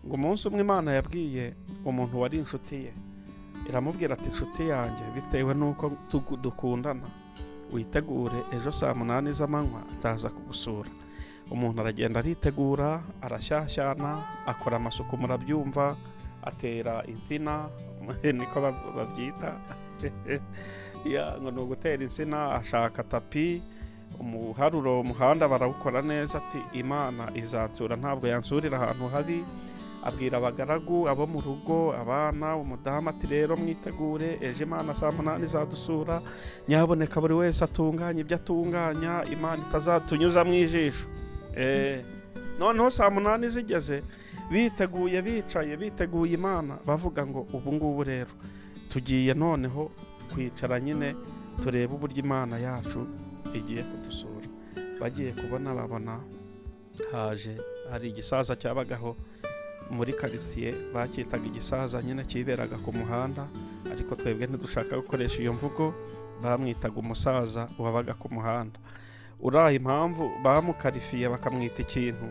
Ngo umunsi umwe Imana yabwiye umuntu wari inshuti ye, iramubwira ati inshuti yanjye, bitewe n'uko dukundana, witegure ejo saa 8 z'amanywa nzaza kugusura. Umuntu aragenda aritegura, arashyashyana, akora amasuku, murabyumva, atera insina niko babyita ngo ni ugutera insina, ashaka tapi, umuharuro, umuhanda barawukora neza. Ati Imana izansura, ntabwo yansurira ahantu habi. Abwira abagaragu, abo mu rugo, abana, umudamu ati rero mwitegure ejo Imana saa 8 izadusura, nyaboneka buri wese atunganya ibyo atunganya, Imana itazatunyuza mu ijisho. Noneho saa 8 zigeze, biteguye, bicaye biteguye Imana, bavuga ngo ubu ngubu rero tugiye noneho kwicara nyine turebe uburyo Imana yacu igiye kudusura. Bagiye kubona babona haje hari igisaza cyabagaho muri quartier, bacyitaga igisaza nyine kiberaga ku muhanda, ariko twebwe ntidushaka gukoresha iyo mvugo, bamwitaga umusaza wabaga ku muhanda. Uraye impamvu bamukarifiye bakamwita ikintu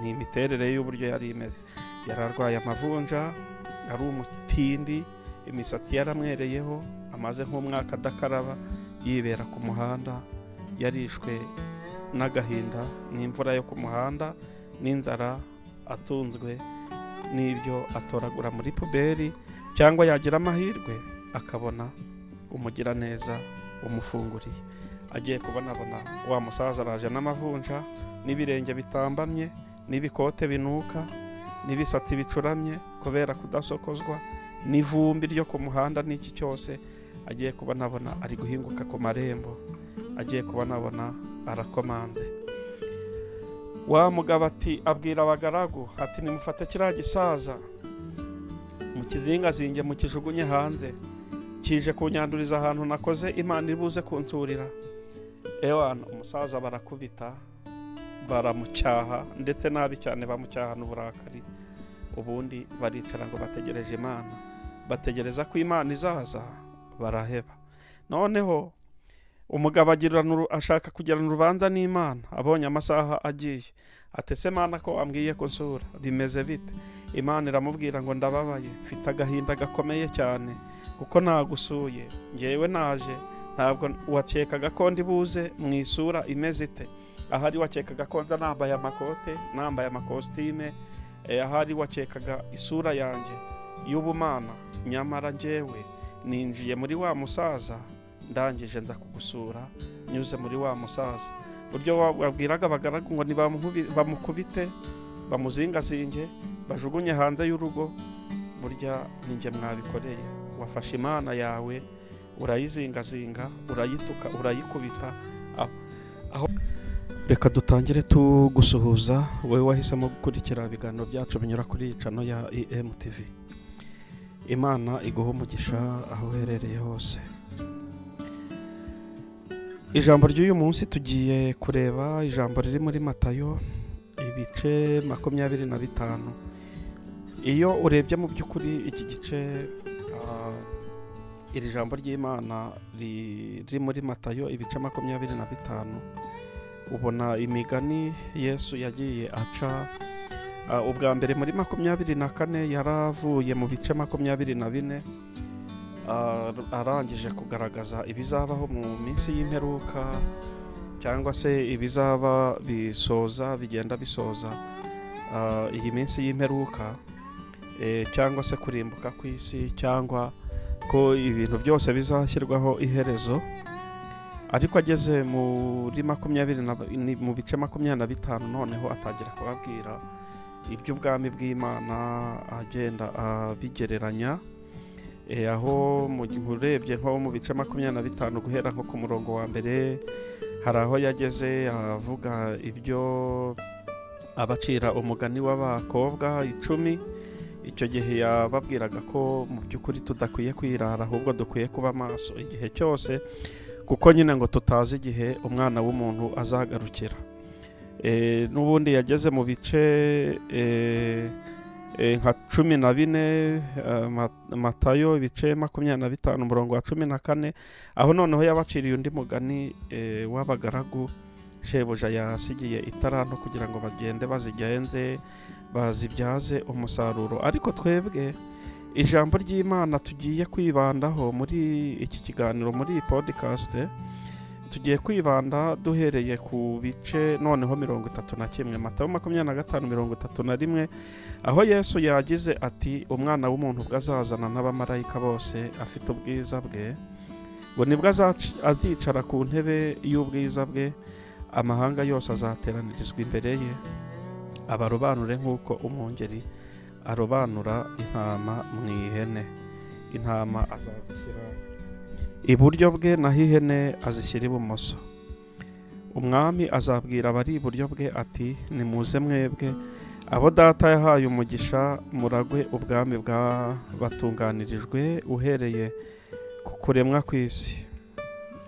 ni imiterere y'uburyo yari imeze. Yararwaye amavunja, ari umutindi, imisatsi yaramwereyeho, amaze nk'umwaka adakaraba, yibera ku muhanda, yarishwe n'agahinda n'imvura yo ku muhanda n'inzara, atunzwe n'ibyo atoragura muri puberi, cyangwa yagira amahirwe akabona umugiraneza umufunguriye. Agiye kubonabona wa musaza araje n'amavunja, n'ibirenge bitambamye, n'ibikote binuka, n'ibisatsi bicuramye kubera kudasokozwa, n'ivumbi ryo ku muhanda n'iki cyose. Agiye kubonabona ari guhinguka ku marembo, agiye kubonabona arakomanze. Wa mugabo ati abwira abagaragu ati nimufate kiriya gisaza mukizingazinge mukijugunye hanze, kije kunyanduriza ahantu nakoze, Imana ibuze kunsurira. Ewana umusaza barakubita, baramucyaha ndetse nabi cyane, bamucyahana uburakari. Ubundi baricara ngo bategereje Imana, bategereza ko Imana izaza, baraheba. Noneho umugabo ashaka kugirana urubanza n'Imana, abonye amasaha agiye, atese Imana ko ambwiye ko nsura, bimeze bite? Imana iramubwira ngo ndababaye, mfite agahinda gakomeye cyane kuko nagusuye, ngewe naje ntabwo wakekaga ko ndi buze mu isura imeze ite. Ahari wakekaga ko nza nambaye amakote, nambaye amakositime, ahari wakekaga isura yanjye y'ubumana, nyamara ngewe ninjiye muri wa musaza, ndangije nza kugusura nyuze muri wa musaza. Buryo wabwiraga abagaragu ngo bamukubite, bamuzingazinge, bajugunye hanze y'urugo, burya ninjye mwabikoreye. Wafashe Imana yawe urayizingazinga, urayituka, urayikubita. Aho reka dutangire tugusuhuza wowe wahisemo gukurikira ibiganiro byacu binyura kuri channel ya EMTV. Imana iguhe umugisha aho uherereye hose. Ijambo ry'uyu munsi tugiye kureba ijambo riri muri Matayo ibice 25. Iyo urebye mu by'ukuri iki gice, iri jambo ry'Imana riri muri Matayo ibice 25, ubona imigani Yesu yagiye aca. Ubwa mbere muri 24 yaravuye mu bice 24, arangije kugaragaza ibizabaho mu minsi y'imperuka, cyangwa se ibizaba bisoza, bigenda bisoza iyi minsi y'imperuka, cyangwa se kurimbuka kw'isi, cyangwa ko ibintu byose bizashyirwaho iherezo. Ariko ageze muri 20 mu bice 25 noneho atangira kubabwira iby'ubwami bw'Imana, agenda abigereranya. Aho urebye nko mu bice 25 guhera nko ku murongo wa mbere, hari aho yageze avuga ibyo abacira umugani w'abakobwa 10. Icyo gihe yababwiraga ko mu by'ukuri tudakwiye kwirara, ahubwo dukwiye kuba maso igihe cyose, kuko nyine ngo tutazi igihe umwana w'umuntu azagarukira. N'ubundi yageze mu bice nka 14, Matayo ibice 25 umurongo wa 14, aho noneho yabaciriye undi mugani w'abagaragu shebuja yasigiye itaranto kugira ngo bagende bazigenze, bazibyaze umusaruro. Ariko twebwe ijambo ry'Imana tugiye kwibandaho muri iki kiganiro, muri iyi podcast, tugiye kwibanda duhereye ku bice noneho 31, Matayo 25:31, aho Yesu yagize ati umwana w'umuntu ubwo azazana n'abamarayika bose afite ubwiza bwe, ngo nibwo azicara ku ntebe y'ubwiza bwe, amahanga yose azateranirizwa imbere ye, abarobanure nk'uko umwungeri arobanura intama mu ihene. Intama azazishyira iburyo bwe, naho ihene azishyira ibumoso. Umwami azabwira abari iburyo bwe ati nimuze mwebwe abo data yahaye umugisha, muragwe ubwami bwabatunganirijwe uhereye ku kuremwa kw'isi.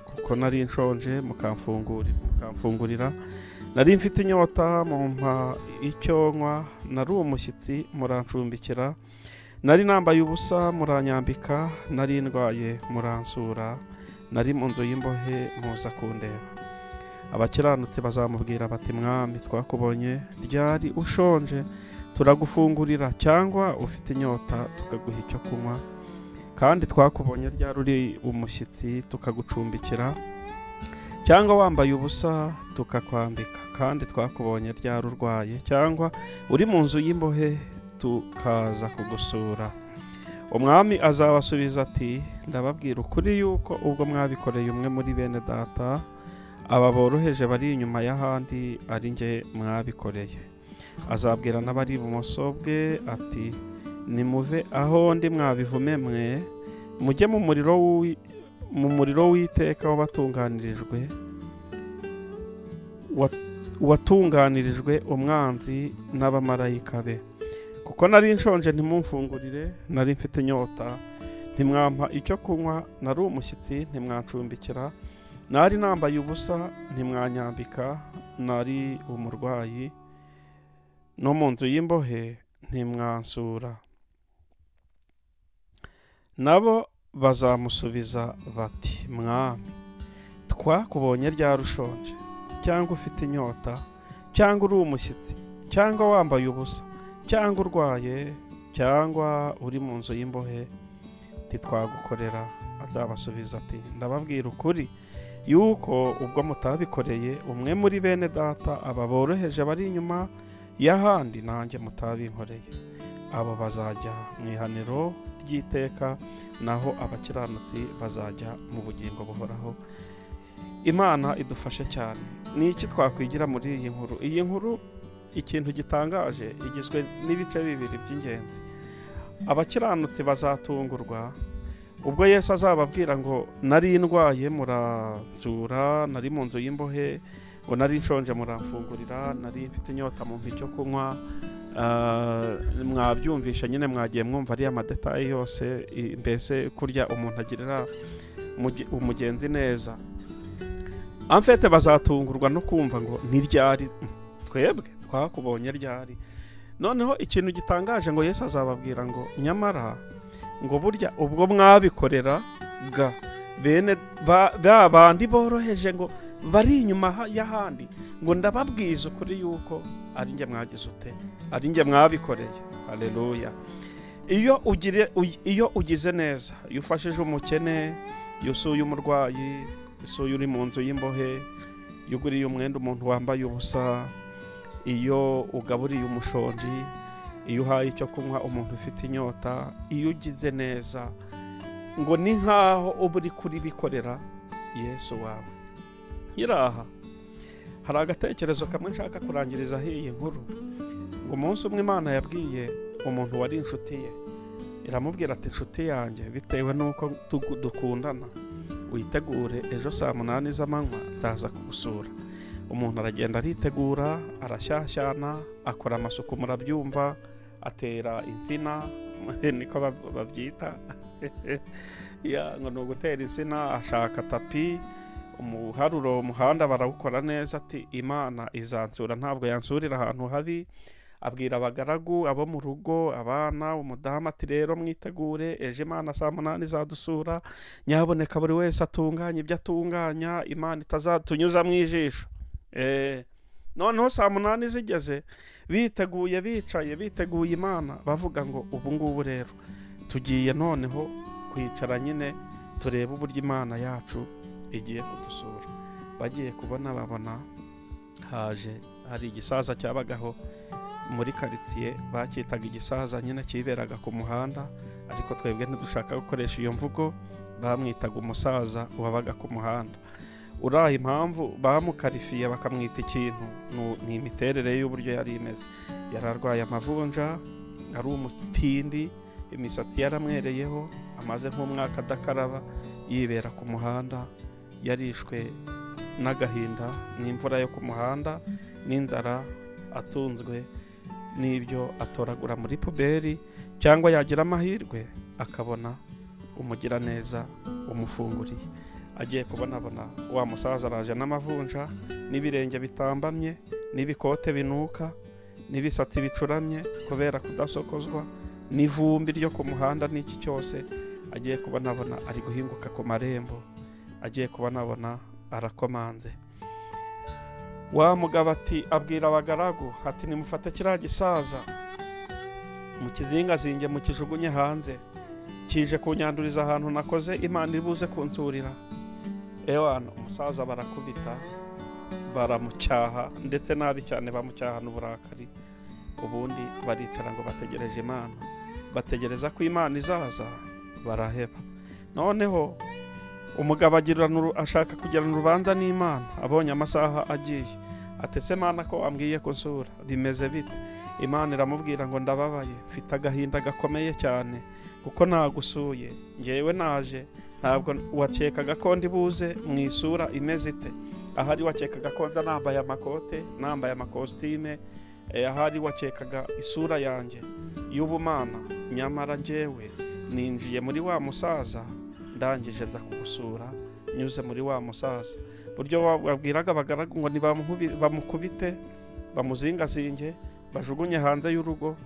Kuko nari nshonje mukamfungurira, nari mfite inyota mumpa icyo nywa, nari umushyitsi murancumbikira, nari nambaye ubusa muranyambika, nari ndwaye muransura, nari mu nzu y'imbohe muza kundeba. Abakiranutsi bazamubwira bati mwami, twakubonye ryari ushonje turagufungurira, cyangwa ufite inyota tukaguha icyo kunywa? Kandi twakubonye ryari uri umushyitsi tukagucumbikira, cyangwa wambaye ubusa tukakwambika? Kandi twakubonye ryari urwaye cyangwa uri mu nzu y'imbohe tukaza kugusura? Umwami azabasubiza ati ndababwira ukuri yuko ubwo mwabikoreye umwe muri bene data aba boroheje bari inyuma y'ahandi, ari njye mwabikoreye. Azabwira n'abari ibumoso bwe ati nimuve aho ndi mwabivume mwe, mujye mu muriro w'iteka wabatunganirijwe watunganirijwe umwanzi n'abamarayika be. Kuko nari nshonje ntimumfungurire, nari mfite inyota ntimwampa icyo kunywa, nari umushyitsi ntimwancumbikira, nari nambaye ubusa ntimwanyambika, nari umurwayi no mu nzu y'imbohe ntimwansura. Nabo bazamusubiza bati mwami, twakubonye ryari ushonje, cyangwa ufite inyota, cyangwa uri umushyitsi, cyangwa wambaye ubusa, cyangwa urwaye, cyangwa uri mu nzu y'imbohe, ntitwagukorera? Azabasubiza ati ndababwira ukuri yuko ubwo mutabikoreye umwe muri bene data aba boroheje bari inyuma y'ahandi, nanjye mutabinkoreye. Abo bazajya mu ihaniro ry'iteka, naho abakiranutsi bazajya mu bugingo buhoraho. Imana idufashe cyane. Ni iki twakwigira muri iyi nkuru? Iyi nkuru ikintu gitangaje, igizwe n'ibice bibiri by'ingenzi. Abakiranutsi bazatungurwa ubwo Yesu azababwira ngo nari ndwaye muransura, nari mu nzu y'imbohe, ngo nari nshonje muramfungurira, nari mfite inyota mumpa icyo kunywa. Mwabyumvisha nyine, mwagiye mwumva ariya madetaye yose, mbese kurya umuntu agirira umugenzi neza. Amfete bazatungurwa no kumva ngo ni ryari twebwe twakubonye ryari. Noneho ikintu gitangaje, ngo Yesu azababwira ngo nyamara ngo burya ubwo mwabikorera ga bene ba bandi boroheje ngo bari inyuma y'ahandi, ngo ndababwiza ukuri yuko ari njye mwagize ute, ari njye mwabikoreye. Haleluya. Iyo ugize neza, iyo ufashije umukene, iyo usuye umurwayi, usuye uri mu nzu y'imbohe, iyo uguriye umwenda umuntu wambaye ubusa, iyo ugaburiye umushonji, iyo uhaye icyo kunywa umuntu ufite inyota, iyo ugize neza, ngo ni nkaho uba uri kuribikorera Yesu wawe. Iraha hari agatekerezo kamwe nshaka kurangirizaho iyi nkuru. Ngo umunsi umwe Imana yabwiye umuntu wari inshuti ye, iramubwira ati inshuti yanjye, bitewe n'uko dukundana, witegure ejo saa 8 z'amanywa nzaza kugusura. Umuntu aragenda aritegura, arashyashyana, akora amasuku, murabyumva, atera insina niko babyita ngo ni ugutera insina, ashaka tapi, umuharuro, umuhanda barawukora neza. Ati Imana izansura, ntabwo yansurira ahantu habi. Abwira abagaragu, abo mu rugo, abana, umudamu ati rero mwitegure ejo Imana saa 8 izadusura, nyaboneka buri wese atunganya ibyo atunganya, Imana itazatunyuza mu ijisho. Noneho saa 8 zigeze biteguye, bicaye biteguye Imana, bavuga ngo ubu ngubu rero tugiye noneho kwicara nyine turebe uburyo Imana yacu igiye kudusura. Bagiye kubona babona haje hari igisaza cyabagaho muri quartier, bacyitaga igisaza nyine kiberaga ku muhanda, ariko twebwe ntidushaka gukoresha iyo mvugo, bamwitaga umusaza wabaga ku muhanda. Uraha impamvu bamukarifiye bakamwita ikintu ni imiterere y'uburyo yari imeze. Yararwaye amavunja, ari umutindi, imisatsi yaramwereyeho, amaze nk'umwaka adakaraba, yibera ku muhanda, yarishwe n'agahinda n'imvura yo ku muhanda n'inzara, atunzwe n'ibyo atoragura muri puberi, cyangwa yagira amahirwe akabona umugiraneza umufunguriye. Agiye kubonabona wa musaza araje n'amavunja n'ibirenge bitambamye n'ibikote binuka n'ibisatsi bicuramye kubera kudasokozwa n'ivumbi ryo ku muhanda n'iki cyose. Agiye kubonabona ari guhinguka ku marembo, agiye kubonabona arakomanze. Wa mugabo ati, abwira abagaragu ati nimufate kiriya gisaza mukizingazinge mukijugunye hanze, kije kunyanduriza ahantu nakoze, Imana ibuze kunsurira. Ewana umusaza barakubita, baramucyaha ndetse nabi cyane, bamucyaha n'uburakari. Ubundi baricara ngo bategereje Imana, bategereza ko Imana izaza, baraheba. Noneho umugabo ashaka kugirana urubanza n'Imana, abonye amasaha agiye, atese Imana ko ambwiye ko nsura bimeze bite? Imana iramubwira ngo ndababaye, mfite agahinda gakomeye cyane kuko nagusuye, ngewe naje ntabwo wakekaga ko ndi buze mu isura imeze ite. Ahari wakekaga ko nza nambaye amakote, nambaye amakositime, ahari wakekaga isura yanjye y'ubumana, nyamara ngewe ninjiye muri wa musaza, ndangije nza kugusura nyuze muri wa musaza. Buryo wabwiraga abagaragu ngo bamukubite, bamuzingazinge, bajugunye hanze y'urugo,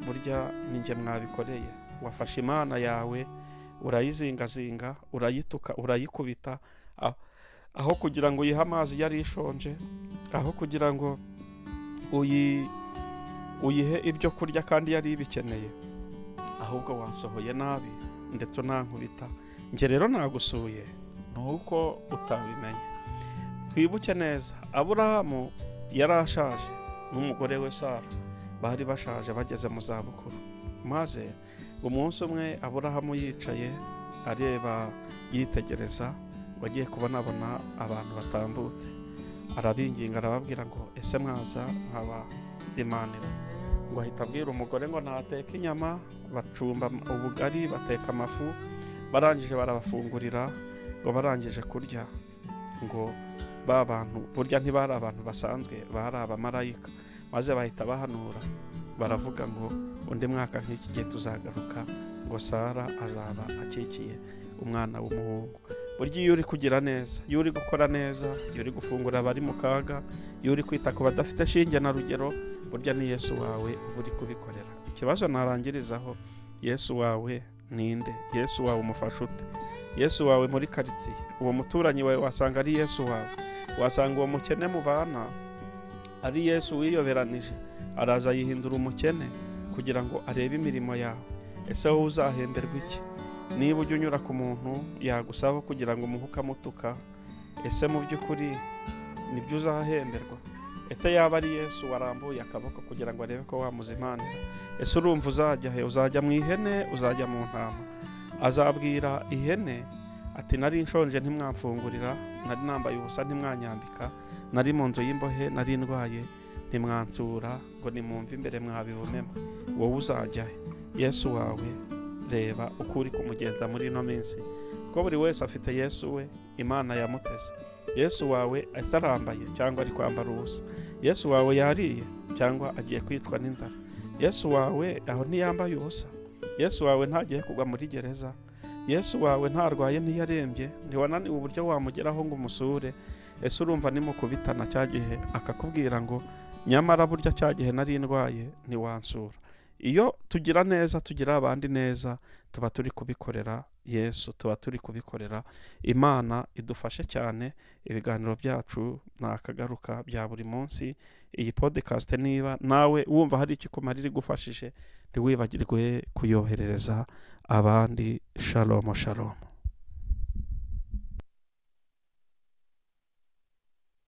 burya ninjye mwabikoreye. Wafashe Imana yawe urayizingazinga, urayituka, urayikubita, aho kugira ngo uyihe amazi yari ishonje, aho kugira ngo uyihe ibyo kurya kandi yari ibikeneye, ahubwo wansohoye nabi ndetse unankubita. Njye rero nagusuye nuko utabimenye. Twibuke neza, Aburahamu yarashaje n'umugore we Sara bari bashaje bageze mu zabukuru. Maze umunsi umwe Aburahamu yicaye areba, yitegereza, wagiye kubonabona abantu batambutse, arabinginga arababwira ngo ese mwaza nkabazimanira? Ngo ahita abwira umugore ngo nateke inyama, bacumba ubugari, bateka amafu, barangije barabafungurira. Ngo barangije kurya, ngo ba bantu burya ntibari abantu basanzwe, bari abamarayika. Maze bahita bahanura baravuga ngo undi mwaka nk'iki gihe tuzagaruka, ngo Sara azaba akikiye umwana w'umuhungu. Burya iyo uri kugira neza, iyo uri gukora neza, iyo uri gufungura abari mu kaga, iyo uri kwita ku badafite shinge na rugero, burya ni Yesu wawe uba uri kubikorera. Ikibazo narangirizaho, Yesu wawe ninde? Yesu wawe umufasha ute? Yesu wawe muri quartier, uwo muturanyi wawe wasanga ari Yesu wawe, wasanga uwo mukene mubana ari Yesu wiyoberanije, araza yihindura umukene kugira ngo arebe imirimo yawe. Ese wowe uzahemberwa iki? Niba ujya unyura ku muntu yagusaba kugira ngo umuhe ukamutuka, ese mu by'ukuri nibyo uzahemberwa? Ese yaba ari Yesu warambuye akaboko kugira ngo arebe ko wamuzimanira, ese urumva uzajya he? Uzajya mu ihene? Uzajya mu ntama? Azabwira ihene ati nari nshonje ntimwamfungurira, nari nambaye ubusa ntimwanyambika, nari mu nzu y'imbohe, nari ndwaye ntimwansura, ngo nimumve imbere mwabivumemo. Wowe uzajya he? Yesu wawe reba uko uri kumugenza muri ino minsi, kuko buri wese afite Yesu we Imana yamuteze. Yesu wawe ese arambaye cyangwa ari kwambara ubusa? Yesu wawe yariye cyangwa agiye kwicwa n'inzara? Yesu wawe aho ntiyambaye ubusa? Yesu wawe ntagiye kugwa muri gereza? Yesu wawe ntarwaye, ntiyarembye, ntiwananiwe uburyo wamugeraho ngo umusure? Ese urumva nimukubitana cya gihe akakubwira ngo nyamara burya cya gihe nari ndwaye ntiwansura? Iyo tugira neza, tugira abandi neza, tuba turi kubikorera Yesu, tuba turi kubikorera Imana. Idufashe cyane. Ibiganiro byacu ni akagaruka bya buri munsi. Iyi podcast, niba nawe wumva hari icyo ikumarira, igufashije, ntiwibagirwe kuyoherereza abandi. Shalom, shalom.